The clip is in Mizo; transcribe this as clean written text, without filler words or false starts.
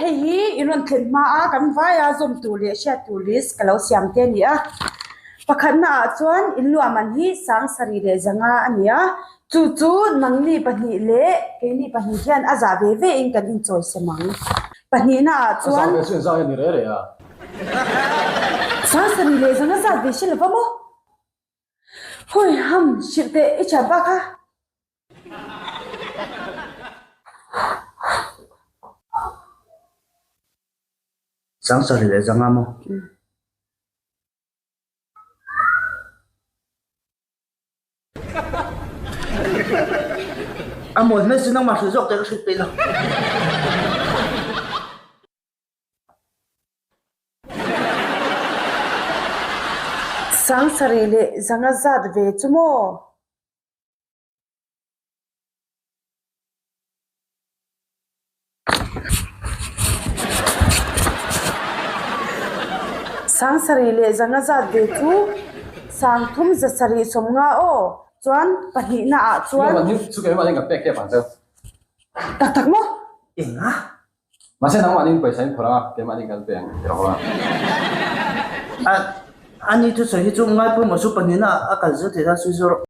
hei hi in rawn thlen hma a kan vaia zawm tur leh hriat tur list ka lo siam te a ni a. Pakhatna ah chuan in luah man hi Sangsarih leh Zanga a ni a, chu chu nangni pahnih leh keini pahnih hian a zah ve ve in kan inchawi sem ang. Pahnihna ah chuan. A zah ve chu inzah hian ni re re a. Sangsarih leh Zanga zat ve hre lova maw? Hawi ham hrilh teh i thian pa kha. Sangsarih leh Zanga maw? A mawi hmel chu nangmah hrilh zawk teh ka hrilh peih lo. Sangsarih leh zanga zat ve chu maw? Sangsarih leh zanga zat ve chu Sangthum zasarih sawmnga aw chuan pahnihna ah chuan. Tak tak maw? Enga? Mahse nangmahni pawisa in phawrh a, keimahni kan pe ang ti rawh a. A, ani thusawi hi chu ngaipawimawh chu pahnihna a kal zel thei ta, sawi zawr.